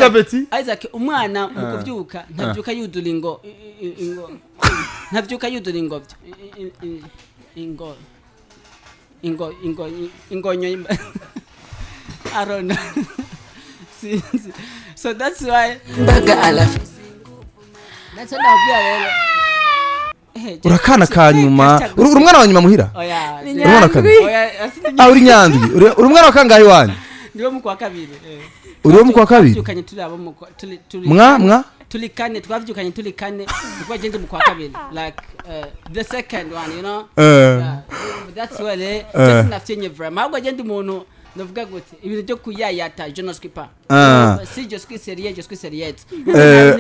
Vuga, Betty. Isaac, umwana mu kuvyuka ntavyuka yudura ingo ingo, ntavyuka yudura ingobyo, ingo ingo ingo ingonyo I don't know. Sinzi. So that's why Mbaga alafise. Naco ndakubwira rero. Urakana ka nyuma, uri umwana wa nyuma muhira? Oya. Ni Uri umwana wa kabiri? Nyandwi. Oya. Ah, uri Nyandwi. Uri umwana wa kangahe iwanyu? Ndiwo mu kwa kabiri. Uri wo mu kwa kabiri? Twavyukanye turi abo mu kwa turi Mwa turi kane, twavyukanye turi kane, kuko agende mu kwa kabiri, like the second one. Yeah, that's why just nafyenye vraiment. Ahubwo agenda umuntu ndavuga gute, ibintu byo kuyayata, je ne suis pas. Si je suis sérieux, je suis sérieux. Ni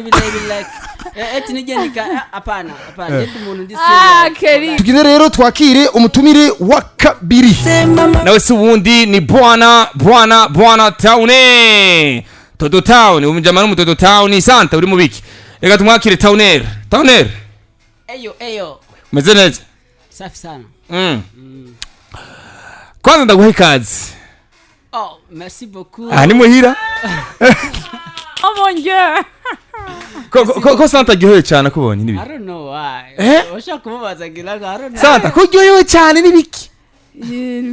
birebire, like eti nigendika, hapana, hapana, genda umuntu ndi Ah, serious. Kelly. Tugende rero twakire umutumire wa kabiri. Nawe si uwundi, ni bwana Towne, Toto Town. Umujama n'umutoto Town Santa uri mubiki. Reka tumwakire. Towner, Towner. Eyo, eyo. Umeze neza? Safi sana. Kwanza ndaguha ikaze. Oh, merci beaucoup. Aha ni muhira. Oh mon Dieu. Ko Santa aryohewe cyane akubonye n'ibiki? I don't know why. Eh? Ushaka kumubaza ngira ngo I don't know. Santa, ko uryohewe cyane n'ibiki?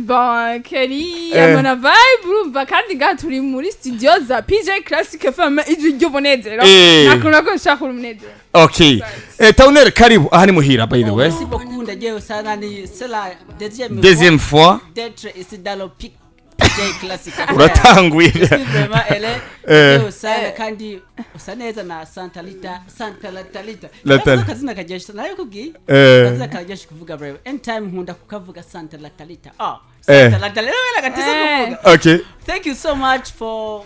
Bon, Kelly, amona vibe, urumva kandi ngaha turi muri studio za PJ Classic FM, ijwi ry'umunezero. Nakuntu ko nshaka umunezero. Okay, Towner, karibu, aha ni muhira, by the Oh, way. merci beaucoup, ndagiye sana, ni c'est la deuxième Deuxième fois d'être ici dans le PJ Classic FM. Uratanguye. Je suis vraiment elle usana kandi usa neza na Santa Lita, Santa Latalita. Kazina kajesha nayo kubwiye. Kazina kajesha kuvuga bro. Anytime nkunda kukavuga Santa Latalita. Oh, Santa Latalita gatisa kuvuga. Okay. Thank you so much for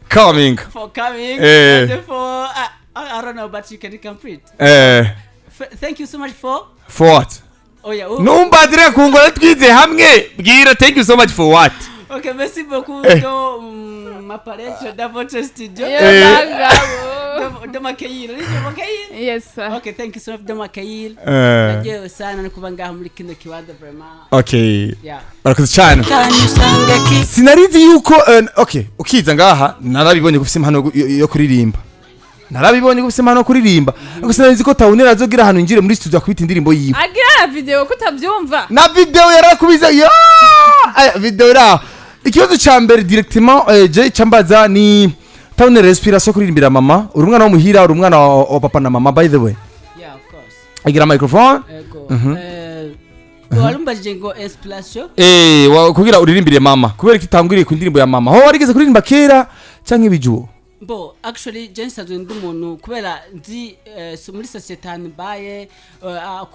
Coming. For coming and for I don't know, but you can complete. Thank you so much for For what? Oh yeah. Oh. Numbadire kungora twize hamwe, bwira thank you so much for what? Ok, merci beaucoup de m'apparaître dans votre studio. Yo, bagabo. De m'accueillir. De m'accueillir. Yes, sir. Ok, thank you so much de m'accueillir. Nagiye sana no kuba ngaha muri kino kibanza vraiment. Okay. Yeah. Barakoze cyane. Sinarizi yuko okay, ukiza ngaha narabibonye ko ufise impano yo kuririmba, narabibonye ko ufise impano yo kuririmba, ariko sinarizi ko Tawunera azogira ahantu yinjire muri studio akubita indirimbo yiwe. Agira na video, ko utabyumva. Na video yarakubize yo. Aya, video iraho. Ikibazo ca mbere directement, je cambaza ni Tawunera, inspiration kuririmbira mama. Uri umwana wo muhira, uri umwana wa papa na mama, by the way? Yeah, of course. Agira microphone. Ego. Warumbajije ngo inspiration? Kugira uririmbire mama, kubera ko itanguriye ku ndirimbo ya mama, ho warigeze kuririmba kera canke ibijuwo? Bo, actually je nsanzwe ndi umuntu, kubera nzi so muri société ahantu mbaye,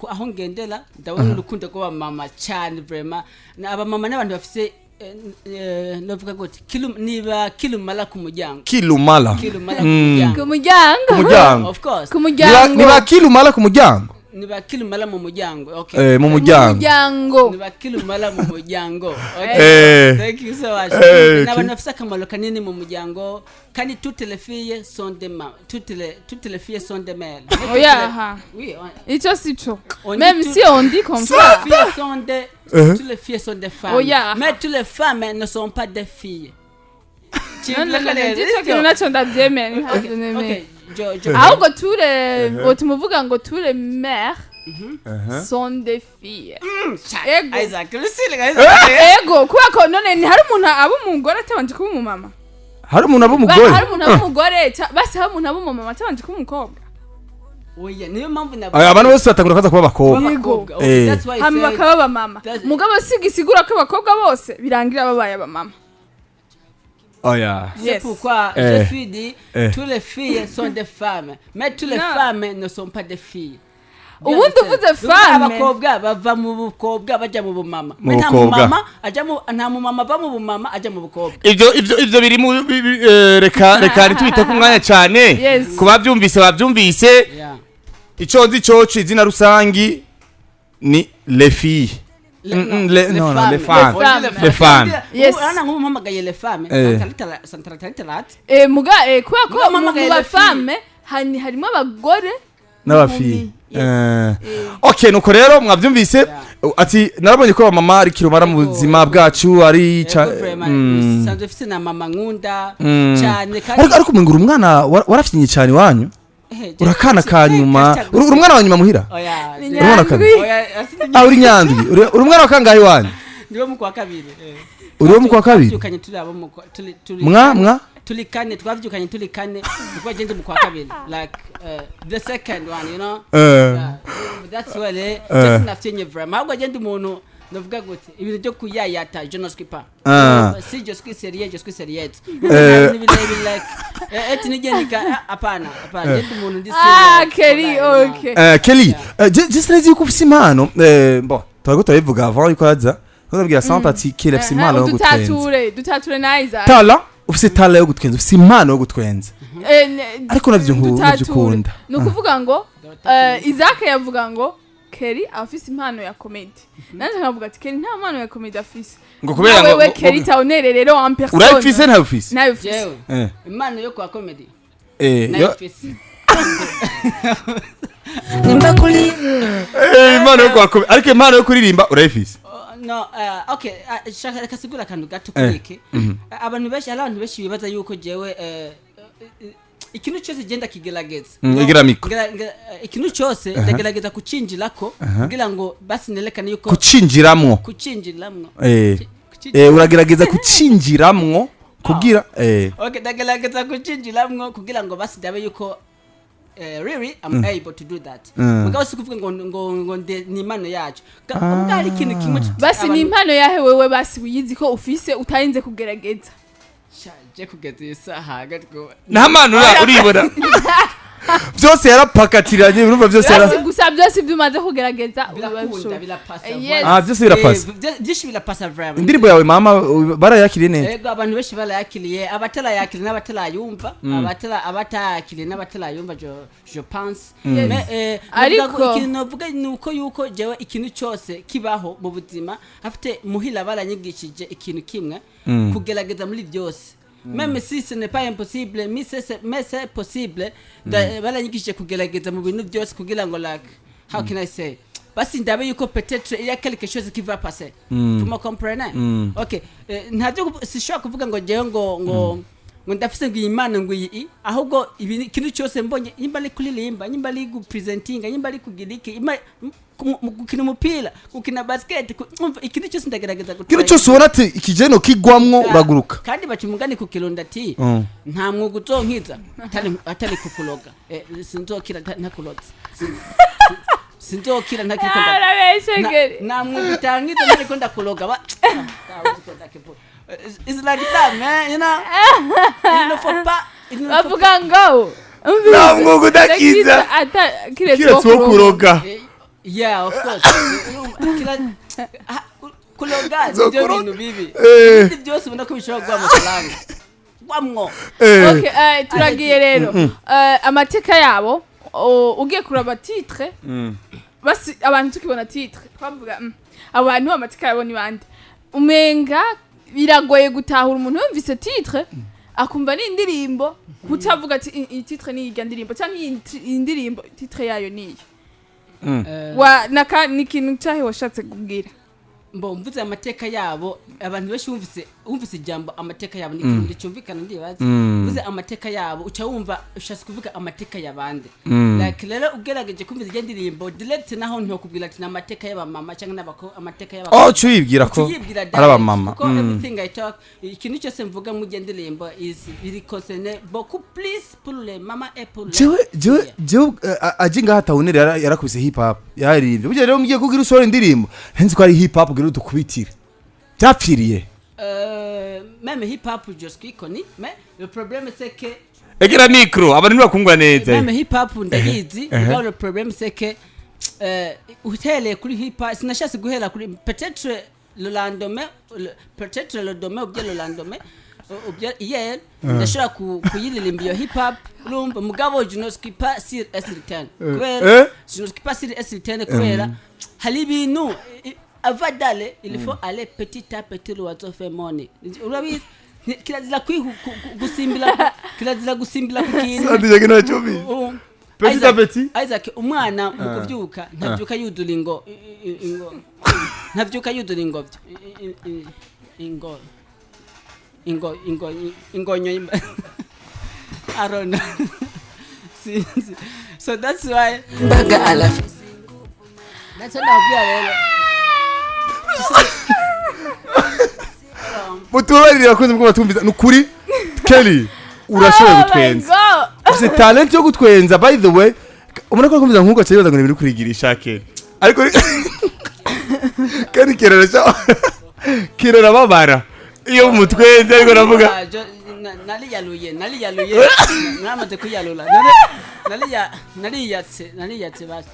aho ngendera ndabona urukundo rw'abamama cyane vraiment. Abamama n'abantu bafise novuga gute, niba kilumala ku muryango. Kilumala. Kilumala ku muryango. Ku muryango. Ku muryango. Of course. Ku muryango. Niba kilumala ku muryango. Niba kilumala mu muryango, okay. Mu Mu muryango. muryango. Niba kilumala mu muryango, okay. Thank you so much. Ni abantu bafise akamaro kanini mu muryango, kandi toutes les filles sont des ma toutes les filles sont des mères. Oya, aha. Oui, Icyo si cyo. On dit Même si on dit comme ça. Toutes les filles sont des toutes les filles sont des femmes. Oya. Mais toutes les femmes ne sont pas des filles. Non, non, non, icyo kintu nacyo ndabyemera, ntabyo nemera. Okay, jo. Ahubwo ture tumuvuga ngo tous les mères sont des filles. Ego. Isaac, Lucille, Isaac. Ego, kubera ko none ntihari umuntu aba umugore atabanje kuba umumama? Hari umuntu aba umugore? Hari umuntu aba umugore basi hari umuntu aba umumama atabanje kuba umukobwa? Oya, niyo mpamvu na Aya, abantu bose batangura kaza kuba abakobwa. Abakobwa. Okay, that's why I Hama said bakaba abamama. Mugabo si gisigura ko abakobwa bose birangira babaye abamama. Oya. C'est Yes. pourquoi je suis dit, toutes les filles sont des femmes, mais toutes les Non. femmes ne sont pas des filles. Ubundi uvuze Nukuvuga femme. abakobwa bava mu bukobwa bajya mu bumama. Mu Nta bukobwa. mumama ajya mu, nta mumama ava mu bumama ajya mu bukobwa. Ivyo biri mu reka ntitubite ku mwanya cyane. Yes. Ku babyumvise babyumvise. Yeah. Ico nzi coco, izina rusangi ni les filles. No, no, les femmes. Les Les femmes. Yes. Urabona nk'ubu mpamagaye les femmes. Santalitalat. Muga kubera ko Muga mu mpamagaye les bafemme harimo abagore N'abafille. Yes. Okay, nuko rero mwabyumvise. Yeah. Ati narabonye ko mama ari kirumara mu Yego, buzima yego. bwacu ari Yego, vraiment, sanzwe mfise na mama nkunda cyane kandi Ariko umenga uri umwana warafyinye cyane iwanyu. Urakana ka nyuma. Uri umwana wa nyuma muhira? Oya. Ni Urabona Nyandwi. kabiri. Oya, asi- Ah, uri Nyandwi. Uri umwana wa kangahe iwanyu? Ndi wo mu kwa kabiri. Uri wo mu kwa kabiri? Twavyukanye turi abo mu kwa turi Mwa mwa turi kane, twavyukanye turi kane, kuko je ndi mu kwa kabiri, like the second one. Yeah, that's why just nafyenye vraiment. Ahubwo je ndi umuntu, ndavuga gute, ibintu byo kuyayata, je ne suis pas. Si je suis sérieux, je suis sérieux. Ni birebire, like eti nigendika, hapana, hapana, je ndi umuntu ndi Ah, serious. Kelly, Wallahi, okay. Kelly, je sinzi yuko ufise impano. Bon, turiko turabivuga avant yuko aza, turabwira Santa ati Kelly afise impano yo gutwenza. Dutature, dutature na Isaac. Tala, ufise tala yo gutwenza, ufise impano yo gutwenza. Ariko navyo dutature. navyo ukunda. Ni ukuvuga ngo Isaac yavuga ngo Kelly afise impano ya comedy, nanjye nkavuga ati Kelly nta mpano ya comedy afise. Ngo kubera ngo Wewe Kelly Towner rero en personne, Urayifise, ntabifise? Nayo ufise. Jewe impano yo kwa comedy nayo mfise. Impano yo kwakome, ariko impano yo kuririmba urayifise? Oh, no, okay, shaka reka sigura akantu gato kuri iki. Abantu benshi, hari abantu benshi bibaza yuko jewe ikintu cyose genda kigerageza. Igira micro. Ikintu cyose ndagerageza kucinjirako kugira ngo basi nerekane yuko Kucinjiramwo. Kucinjiramwo. Uragerageza kucinjiramwo kugira Okay, ndagerageza kucinjiramwo kugira ngo basi ndabe yuko really I'm able to do that. Mugabo si kuvuga ngo ni impano yacu. Ubwo hari ikintu kimwe Basi ni impano yahe wewe basi wiyizi ko ufise utarinze kugerageza? Sha, je kugeza iyi saha gatwo Nta mpano uribona. Byose yarapakatiranye, urumva, byose yara Basi gusa byose ibyo umaze kugerageza Birakunda, urabishobora. birapasa. Yes. Ah, byose birapasa. Byinshi birapasa vraiment. Indirimbo yawe mama barayakiriye neza? Ego, abantu benshi barayakiriye, abatarayakiriye n'abatarayumva, abatayakiriye n'abatarayumva, je pense. Mais Ariko- novuga ngo ikintu novuga ni uko yuko jewe ikintu cyose kibaho mu buzima afite muhira baranyigishije ikintu kimwe: kugerageza muri byose, même si ce n'est pas impossible, mais c'est possible. Baranyigishije kugerageza mu bintu byose kugira ngo, like, how can I say, basi ndabe yuko peut-être il y a quelque chose qui va passer. Vous me comprenez? Okay, ntabyo sishobora kuvuga ngo jewe ngo ndafise ngo iyi impano, ngo iyi ahubwo ibi ikintu cyose mbonye, nimba ari kuririmba, nimba ari gupresentinga, nimba ari kugira iki, gukina umupira, gukina basket, umva, ikintu cyose ndagerageza. Ikintu cyose ubona ati ikijeno kigwamwo, uraguruka. Kandi baca umugani ku Kirundi ati nta mwuga uzonkiza atari kukuroga. Sinzokira ntakuroze. Sinzokira ntakiriko Arabeshe Kelly. Nta mwuga utankiza ntariko ndakuroga. It's like that, man, you know, il ne faut pas, il ne faut Bavuga ngo Nta mwuga udakiza. Kiretse Kiretse wo kuroga. Yeah, of course. Kuroga nibyo Nzokuroga. bintu bibi. Ibindi byose ubona ko bishobora guha amafaranga wamwo. Okay, turagiye rero. Amateka yabo, ugiye kuraba titre, basi abantu tukibona titre twavuga abantu amateka yabo ni bande? Umenga biragoye gutahura. Umuntu yumvise titre akumva ni indirimbo, kutavuga ati iyi titre ni irya ndirimbo cyangwa iyi ndirimbo titre yayo niyi. Wa naka ni ikintu cyahe washatse kubwira? Mbo mvuze amateka yabo, abantu benshi wumvise ijambo amateka yabo, ni ikintu cyumvikana, ndibaza. Mvuze amateka yabo, uca wumva ushatse kuvuga amateka y'abandi. Like rero ugerageje kumva irya ndirimbo direct, naho ntokubwira ati ni amateka y'abamama cyangwa n'abako, amateka y'abakobwa. Oh, cuyibwira ko Tuyibwira ari direct, abamama. kuko everything I talk, ikintu cyose mvuga mu gihe ndirimbo is biri concerné beaucoup plus pour les mamas et pour les Jewe aje ngaha Tawuneri yarakubise hip hop yaririmbye. Burya rero mugiye kugira usohora indirimbo, nzi ko ari hip hop kugira udukubitire byapfiriye. Même hip hop je suis connu, mais le problème c'est que Egera micro, abantu ntibakungwa neza. Même hip hop ndayizi, mugabo le problème c'est que uhereye kuri hip hop, sinashatse guhera kuri peut-être le lendemain, peut-être le demain ou bien le lendemain ou bien hier, ndashobora kuyiririmba iyo hip hop, urumva. Mugabo je ne suis pas sûr et certain kubera je ne suis pas sûr et certain kubera hari ibintu avant d'aller, il faut aller petit à petit, l'oiseau fait money, urabizi. Kirazira gusimbira, kirazira gusimbira ku kintu. Petit à Isaac- petit. Isaac, umwana mu kuvyuka ntavyuka yuzura ingo. Ntavyuka yuzura ingobyo. Ingo ingo ingo ingonyo I don't know. Sinzi. So that's why mbaga alafu that's ndakubwira rero. Mutubarire abakunzi bwo batumviza, ni ukuri Kelly urashoboye Oh my gutwenza. God. Ufite talent yo gutwenza. By the way, ubona ko akomeza nk'uko aciye ngo ni ibiri kurigirisha Kelly, ariko kandi Kelly Kelly arababara iyo mutwenze, ariko navuga. Ah, nariyaruye, nariyaruye, naramaze kwiyarura. Nariya nariyatse, nariyatse basi.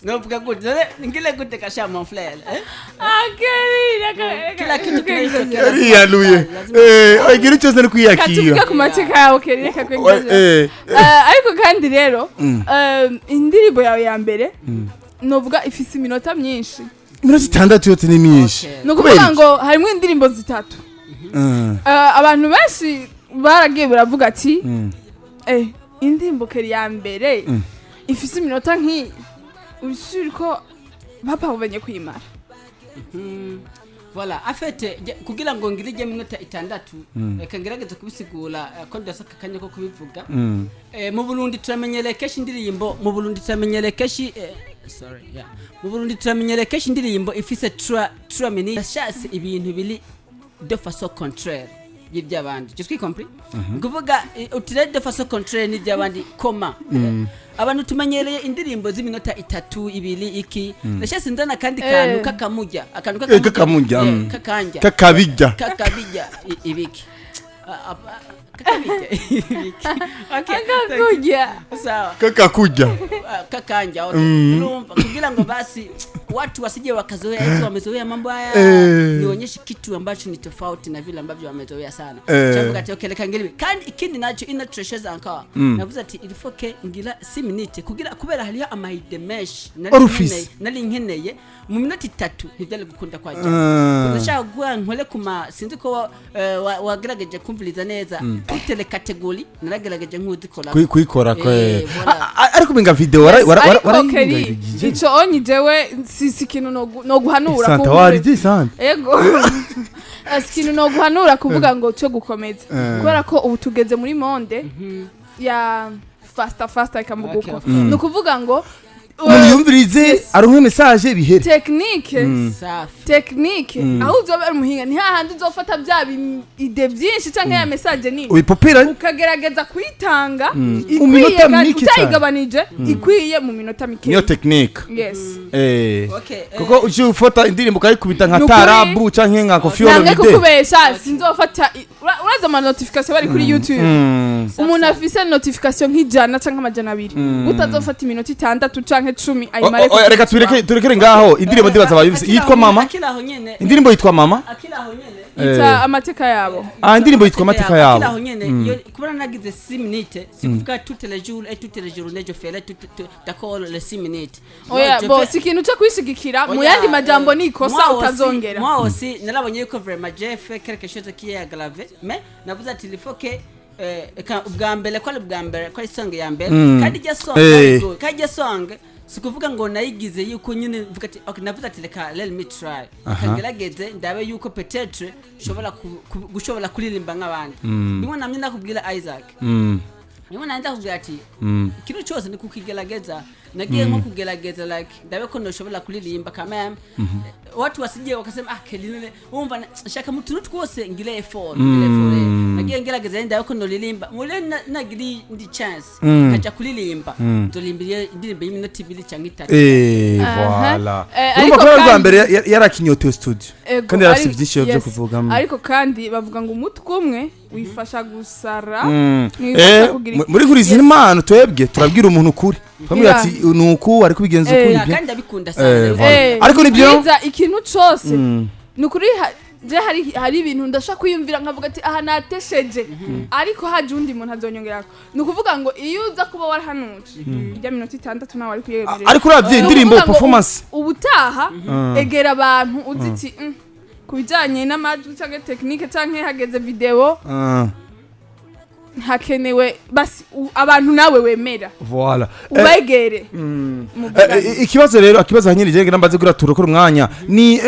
Novuga gute none? Ngile gute kasha, mon frère, eh? Ah, Kelly, Kila kitu kinaitokea. Yariyaruye. Eh, ikintu cyose ni kwiyakira. Katuvuge ku mateka yawe, Kelly, reka kwinjira. Ariko kandi rero indirimbo yawe ya mbere novuga ifise iminota myinshi. Iminota 6 yose ni myinshi. Okay. Ni Kubera ukuvuga iki? ngo harimo indirimbo zitatu. Abantu benshi baragiye baravuga ati indirimbo Kelly ya mbere ifise iminota nk'iyi, usuri ko bapavanye kuyimara. Voilà, en fait, kugira ngo ngire ijya minota 6, reka ngerageze kubisigura, ko ndasaka akanya ko kubivuga. Mu Burundi turamenyereye kenshi indirimbo, mu Burundi turamenyereye kenshi, sorry, yeah. Mu Burundi turamenyereye kenshi indirimbo ifise 3 minutes. Nashatse ibintu biri de façon contraire y'iby'abandi, je suis compris. Ni kuvuga utire de façon contraire n'iby'abandi koma abantu tumenyereye indirimbo z'iminota 3, 2, iki. Nashatse nzana akandi kantu kakamurya, akantu Kakamurya, kakanja kakabijya. Kakabijya ibiki. Ah, ah, kakabijya ibiki, okay. Akakurya. Sawa. Kakakujya. Ah, kakanja, okay. Urumva, kugira ngo basi watu wasije wakazoea eti wamezoea mambo haya, nionyeshe kitu ambacho ni tofauti na vile ambavyo wamezoea sana. Chavuga ati okay, reka ngiribe. Kandi ikindi naco ina treshes encore, navuze ati il faut que ngira 6 minutes kugira, kubera hariyo ama idées menshi nari Orifice. nari nkeneye mu minota 3 ntibyari gukunda kwajya. Ndashaka guha nkore kuma sinzi ko wagerageje kumviriza neza toutes les catégories, naragerageje nk'uzikora. Kuyikora kwe. Voilà. Ariko binga video Ariko Kelly, ico onyi jewe si ikintu noguhanura Santa warize santa. Ego. Si ikintu noguhanura kuvuga ngo cyo gukomeza, kubera ko ubu tugeze muri monde ya faster faster, ikamuga uko. Ni ukuvuga ngo Umuntu yumvirize, Yes. aronke message, bihere. Technique, Safi. technique, aho uzoba ari umuhinga ni hahandi uzofata bya idées byinshi canke ya message nini, ubipopera ukagerageza kuyitanga Mu ikwiye minota kandi mike cyane. utayigabanije, ikwiye mu minota mike. Niyo technique. Yes. Okay, Kuko uciye ufata indirimbo ukayikubita nka Nukuri. tarabu canke nka Koffi Nange Olomide. kukubesha, sinzofata uraza ama notification bari kuri YouTube, umuntu afise notification nk'100 canke 200, utazofata iminota 6 canke 10 ayimare. Reka tureke, turekere ngaho indirimbo, ndibaza abayumvise. Akiri Yitwa aho Mama. Akiri aho nyene. Indirimbo yitwa Mama. Akiri aho nyene. Yita amateka yabo. Ah, indirimbo yitwa Amateka Akiri Yabo. aho nyene, iyo kubona nagize 6 minutes, si kuvuga toutes les jours et toutes les journées je ferai tout d'accord les 6 minutes. Oya, je bo fais- si ikintu cyo kwishigikira mu Oya, yandi majambo ni ikosa utazongera. Moi aussi narabonye yuko vraiment j'ai fait quelque chose qui est aggravé, mais navuze ati il faut que ubwa mbere ko ari ubwa mbere, ko ari song ya mbere, kandi ijya song kandi ijya song si kuvuga ngo nayigize yuko nyine mvuga ati okay, navuze ati reka, let me try, reka ngerageze ndabe yuko peut-être nshobora gushobora kuririmba nk'abandi. Bimwe namye ndakubwira Isaac, niba nanjye ndakubwira ati ikintu cyose ni kukigerageza. Nagiye nko kugerageza like ndabe ko ndoshobora kuririmba quand même, watu wasije wakasema ah, Kelly none umva nshaka mu tuntu twose ngire effort, ngire effort. Nagiye ngerageza ndabe ko ndoririmba muri nagiri ndi chance nkaja kuririmba, ndoririmba indirimbo y'iminota 2 cyangwa 3. Voilà. Ariko Urumva ko ari rwa mbere yarakinyotewe studio, Ego, kandi yarafise byinshi byo yes. kuvuga. Ariko kandi bavuga ngo umutwe umwe wifasha gusara, ntiwifasha kugira Muri kuri izi Yes. impano twebwe turabwira umuntu ukuri, tukamubwira ati ni uku ariko ubigenza uku. Yeah, Ibyo kandi ndabikunda sana. Voilà. Ariko nibyo- Bwiza, ikintu cose ni ukuri je hari ibintu ndashaka kwiyumvira nkavuga ati aha natesheje, ariko haje undi muntu azonyongerako. Ni ukuvuga ngo iyo uza kuba warahanuje ijya minota 6 nawe ari kuyemerera. Ariko uravye Ni indirimbo ukuvuga ngo performance ubutaha egera abantu uzi ati ku bijyanye n'amajwi cyangwa technique cyangwa hageze video. Hakenewe basi abantu nawe wemera Voilà. ubegere muvugane. Ikibazo rero, ikibazo hanyine je ngira mbaze kuri turakora umwanya ni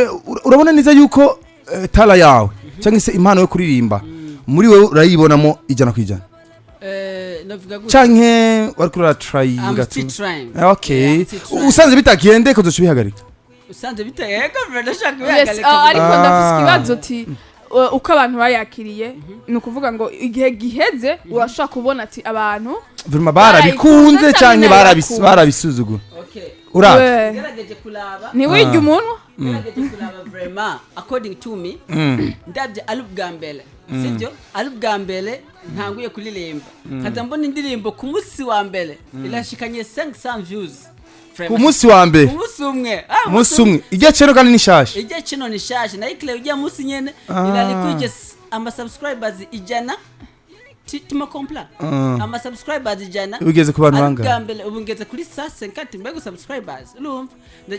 urabona neza yuko talent yawe cyangwa se impano yo kuririmba muri wewe urayibonamo 100%? Navuga gute? Canke wariko I'm uratrayinga? still trying. Okay. Yeah, I'm still trying. Usanze bitakiyende ko uzoca ubihagarika? Usanze biteye ko ndashaka Yes, kubihagarika. ariko ndafise ikibazo ati uko abantu bayakiriye, ni ukuvuga ngo igihe giheze urashobora kubona ati abantu Vraiment barabikunze barayikunze canke canke ntibabikunze. barabisuzugura? Okay. Urabe. We, Ngerageje kulaba ntiwirye umunwa. Ngerageje kulaba, vraiment, according to me, ndabye ari ubwa mbere, sibyo, ari ubwa mbere ntanguye kuririmba, nkaza mbona indirimbo ku munsi wa mbere irashikanye 500 views. Ku munsi wa mbere? Ku munsi umwe. Umunsi umwe. Ijya cero kandi ni shasha. Ijya kino ni shasha, nayo ikire ujya munsi nyene irarikwije ama subscribers 100 tuma kompla ama subscribers 100. Ugeze ku bantu Ari bangahe? ubwa mbere, ubu ngeze kuri sa 50 mbego subscribers. Urumva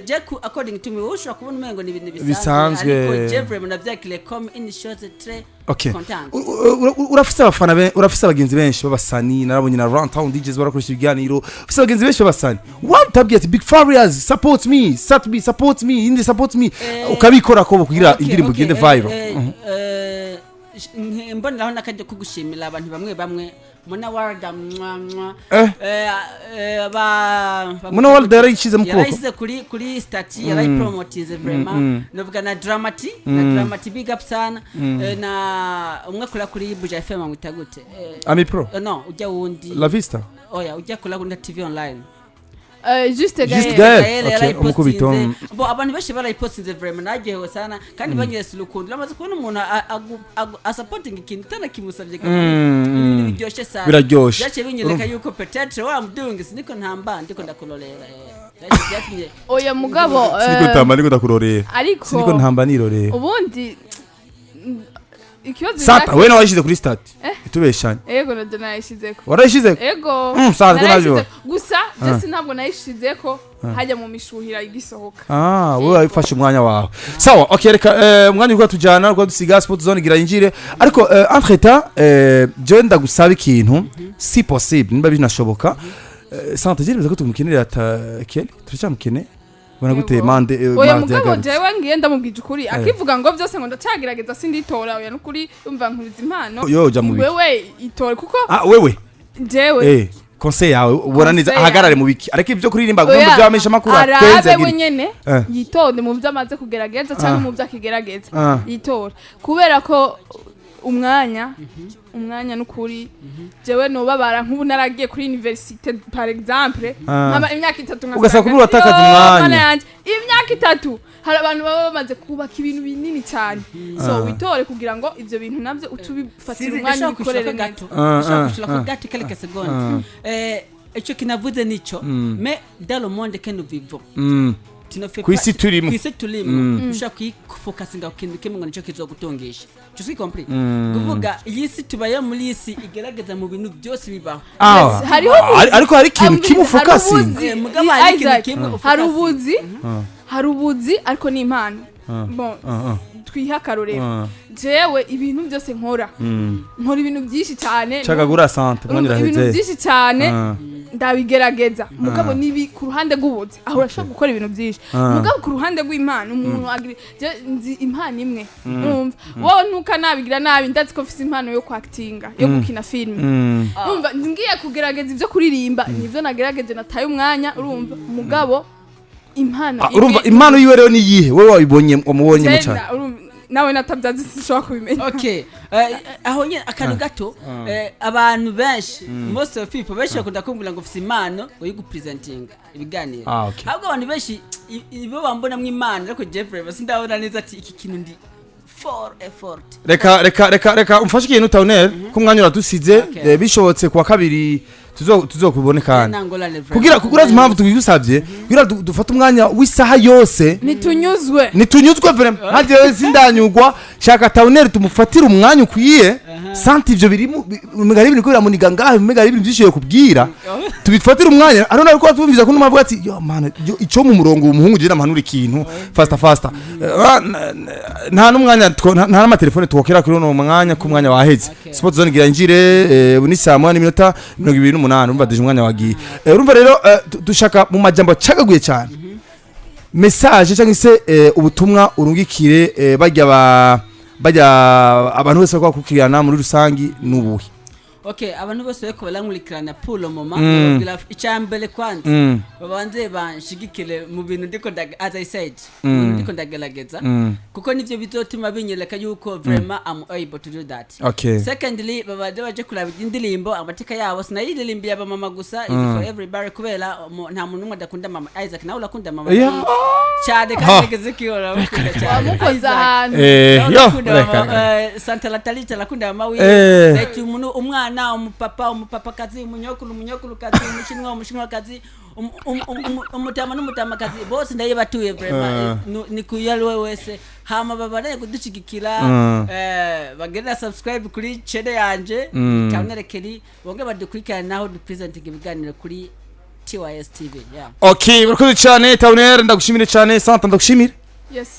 je ku according to me, wowe ushobora kubona umengo ni ibintu Bisanzwe. bisanzwe, ariko je vraiment navyakiriye comme une chose très Okay. content. Urafise abafana urafise abagenzi benshi b'abasani. Narabonye na Runtown DJs barakoresha ibiganiro. Ufise abagenzi benshi b'abasani, watabwiye ati: "Big Farious, support me, support me, support me, indi support me," ukabikora ko kugira indirimbo igende viral? Mboneraho n'akajya ko gushimira abantu bamwe bamwe, Muna Warda, mwa mwa. Muna Warda yarayishize mu kuboko? Yarayishyize kuri status, yarayipromotinze vraiment. Novuga na Dramati, na Dramati, big up sana. Na umwe akora kuri Buja FM, amwita gute? Ami Pro? No, ujya wundi. La Vista? Oya, ujya kora kuri TV online. Juste Juste Gaël. Gaël. Gaël. Okay, Yarayipostinze. umukubito. Bo abantu benshi barayipostinze, vraiment naryohewe sana kandi banyeretse urukundo. Uramaze kubona umuntu asupportinga ikintu utanakimusabye, ibintu biryoshye sana. Biraryoshe. Byaciye binyereka yuko peut-être what I'm doing, siniko ntamba ndiko ndakurorera. Byatumye Oya mugabo, Siniko ntamba ndiko ndakurorera. Ariko Siniko ntamba nirorera. ubundi ikibazo Sata, we nawe wayishyize kuri status, itubeshanye. Ego, nabyo nayishizeko. Warayishyize? Ego. Sawa, ko Narayishizeko. nabyo. Gusa jesi ntabwo nayishizeko hajya mu mishuhira igisohoka. Ah, wowe wafashe umwanya wawe. Sawa, okay, reka umwanya uriko tujana uriko dusiga sport zone gira yinjire. Ariko entre temps je ndagusaba ikintu, si possible, nimba binashoboka. Sante je ko tumukenera ta Kelly, turacyamukene. Ubona gute? Yego. Mande Oya Mande mugabo, yagarutse. jewe ngiye ndamubwije ukuri, akivuga ngo byose ngo ndacagerageza sinditora, oya nukuri umva nkuriza impano. Yo, ja mu biki? Wewe itore kuko Ah, wewe. jewe Conseil yawe ubona neza Conseil ahagarare mu biki? Ariko ibyo kuririmba Oya, ngo byamesha makuru arabe atwenze we agira. nyene yitonde mu byo amaze kugerageza cyangwa mu byo akigerageza. Yitora kubera ko umwanya n'ukuri jewe nobabara nk'ubu naragiye kuri université par exemple, nkaba imyaka 3 nkasanga Ugasanga kubura watakaza "Yo, umwanya." Mana yanje, imyaka 3 hari abantu baba bamaze kubaka ibintu binini cyane. So witore kugira ngo ivyo bintu navyo utubifatira Sinzi, umwanya ndashaka ubikorere kwishura neza. gato. Ndashaka kwishura ko gato, quelques secondes. Icyo kinavuze nico, mais dans le monde que nous vivons, tu ne fais Kw'isi pas turimo. Kw'isi turimo, ushobora kuyifokasinga ku kintu kimwe ngo nicyo kizogutungisha. Tu suis compris? Kuvuga iyi si tubaye muri iyi si igerageza mu bintu byose bibaho. Ah. Yes, hariho Ariko hari ikintu kimwe hari ufokasinga. ubuzi. Mugabo hari ikintu Isaac, kimwe hari ufokasinga. ubuzi, hari ubuzi ariko ni impano. Bon, twihe akarorero, jewe ibintu byose nkora, nkora ibintu byinshi cyane. Cagagura sante, umwanya Urumva, ibintu uraheze. byinshi cyane ndabigerageza, mugabo nibi ku ruhande rw'ubuzi aho urashobora gukora ibintu byinshi, mugabo ku ruhande rw'impano umuntu agira, je nzi impano imwe, urumva wowe ntuka nabigira nabi, ndazi ko mfise impano yo kwactinga, yo gukina filime. Urumva ngiye kugerageza ibyo kuririmba, nibyo nagerageje nataye umwanya, urumva, mugabo impano Ah, urumva impano yiwe rero ni iyihe? Wowe wabibonye, wamubonye mu cyane? Genda, urumva, nawe natabyazi sinshobora kubimenya. Okay, aho nyine akantu gato, abantu benshi, most of people, benshi bakunda kumbwira ngo ufise impano ngo yo gupresentinga ibiganiro. Ah, okay. Ahubwo abantu benshi ibo bambonamwo impano, ariko Jeffrey sindabona neza ati iki kintu ndi for effort. Reka reka reka reka umfashe ikintu, Towner, ko umwanya uradusize. Okay. Bishobotse kuwa kabiri. Tuzokubone kandi. Nta ngorane vraiment. Kugira impamvu tubigusabye, kugira dufate umwanya w'isaha yose. Nitunyuzwe. Nitunyuzwe vraiment, ntajewe sindanyugwa. Shaka Townaire tumufatire umwanya ukwiye. Santi, ivyo birimo umenga ari ibintu kubera muniga ngahe, umenga ari ibintu vyinshi yo kubwira. Tubifatire umwanya. Ariko nariko twumviza ko numva ati: "Yo man, yo, ico mu murongo uwo muhungu je namhanura ikintu faster faster." Nta n'umwanya, nta n'amatelefone twokera kuri uno mwanya, ku mwanya waheze. Sport zone gira njire, ubu ni 1:28. Urumva déjà umwanya wagiye. Urumva rero, dushaka mu majambo acagaguye cyane message cyangwa se ubutumwa urungikire bajya bajya abantu bose bakurikiranana muri rusangi n'ubuhe? Okay, abantu bose bariko barankurikirana pour le moment, babwira icya mbere kwanza babanze banshigikire mu bintu ndiko as I said, mu bintu ndiko ndagerageza, kuko nivyo bizotuma binyereka yuko vraiment I'm able to do that. Secondly, babanze baje kuraba indirimbo amateka yabo. Sinayiririmbiye abamama gusa, is for everybody, kubera nta muntu n'umwe adakunda mama. Isaac, nawe urakunda mama cyane, kandi regeze kiyora urakunda cyane. Wamukoze Isaac. ahantu. Yo, Urakunda reka, mama, reka. Santa Latalita arakunda mama wiwe. Like umuntu, umwana, umupapa, umupapakazi, umunyokuru, umunyokurukazi, umushinwa, umushinwakazi, umutama n'umutamakazi, bose ndayibatuye vraiment. Ni kuyo ari we wese. Hama babaraye kudushigikira, bagenda subscribe kuri channel yanje Townaire Kelly, bonge badukurikirana naho dupresenting ibiganiro kuri TYS TV, yeah. Okay, urakoze cyane Townaire, ndagushimire cyane. Santa, ndagushimire. Yes.